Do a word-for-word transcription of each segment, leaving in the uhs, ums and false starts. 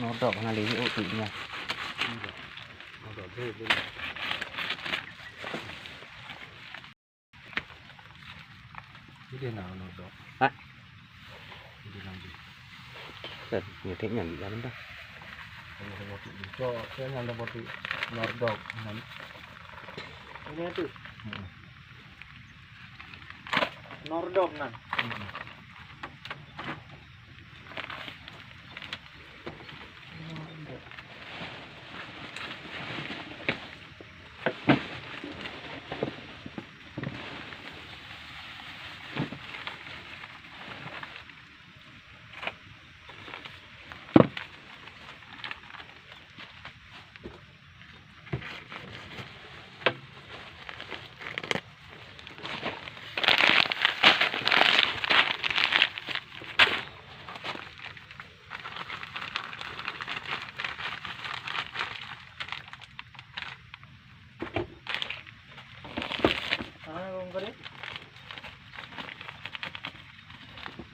Nodok hana lé, oh, tu nya. Nodok, nodok, boleh, boleh. Jadi na nodok. Ha? Jadi lanjut. Kan, nyetek nyan di dalam dah. Kalau ada botik ni. Cok, saya nyan ada botik nordok. Nyan. Ini tu. Hmm. Nordok nan. Hmm.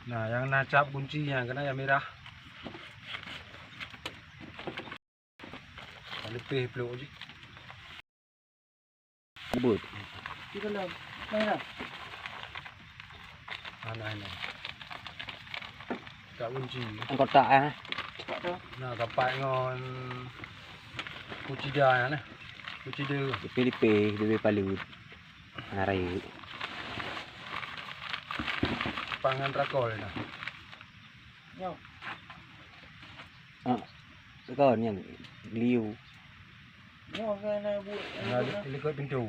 Nah, nyang na cap kunci nyan keunan nyang mirah. Leupeh plôk jih. Buet. Di dalam. Mana? Mana, mana? Cap kunci. Kotak, eh? Kotak tu. Nah, kapak ngon kucida nyan, eh. Kucida. Leupeh-leupeh, leupeh palut. Hana rayeuk. Pangan rakol nah. Nyoe. Ah, kon nyang liu. Nyoe kan, eh, buet, eh, buet, eh. Likot pintu.